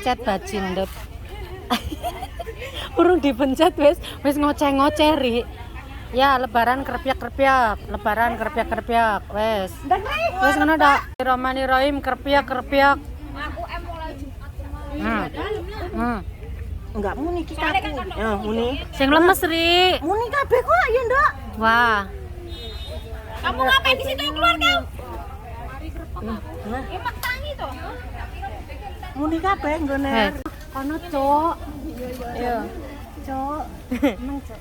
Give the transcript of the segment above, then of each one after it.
Pencet bajindep. Urung dipencet wis wis ngoceh-ngoceh ri. Ya, lebaran krepyak-krepyak, lebaran krepyak-krepyak, wes. Wes ngono dak. Rohmanirrohim krepyak-krepyak. Aku em mulai Jumat. Enggak muni ki kaku. Ya, muni. Sing lemes ri. Muni kabeh kok ya, Nduk. Wah. Kamu ngapain di situ keluar kau? Emak tangi toh. Muni kabeh nggone. Eh. Kono, Cuk. Iya. Cuk. Emang, Cuk.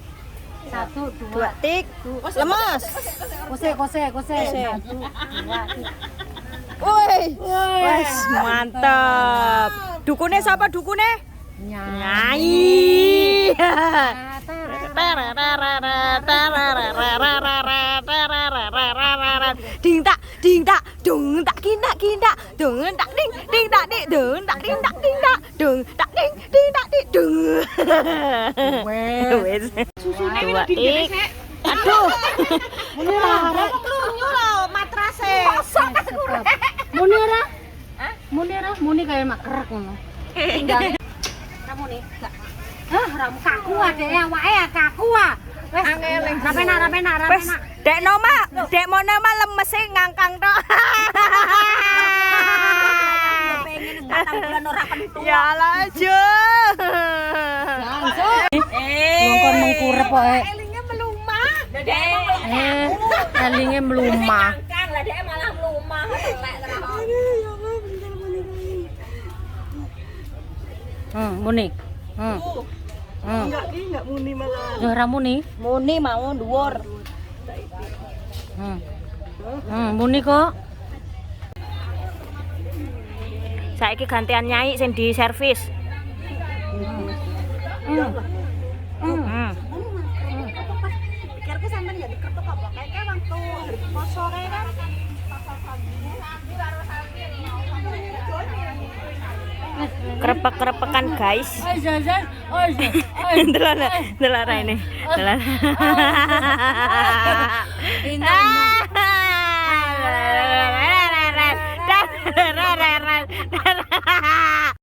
1 2 2 tik. Lemes. Kose, kose, kose. 1 2 3. Woi. Wes mantep. Dukune sapa dukune? Nyai. Nyai. Ding tak ding tak dung tak kindak kindak dung tak ding ding tak ding dung tak ding tak ding tak dung tak ding ding tak ding dung. Wes. Wes. Dua tik. Aduh. Muni ora? Klunyu lho matrase. Muni ora? Muni ora? Muni kaya makrek ngono. Kamu nih. Hah, ora kaku adeke awake ya kaku ah. Wes, ra penak, ra penak, ra Wes, penak. Dek Noma, Dek Mona mah lemese ngangkang tok. Ya Allah, Jo. Wong kon mengkurep pokoke. Elinge melumah. Eh, elinge mlumah. Kang lah dia malah melumah telek terus. Muni. Enggak, ki enggak muni malah. Yo ora muni. Muni mau dhuwur. Muni kok. Saiki gantian nyai sing di servis. Pikirku sampean ya dikerpek apa? Kayaknya waktu hari poso kae kan. Krepek-krepekan guys. Delok delok ini. Delok.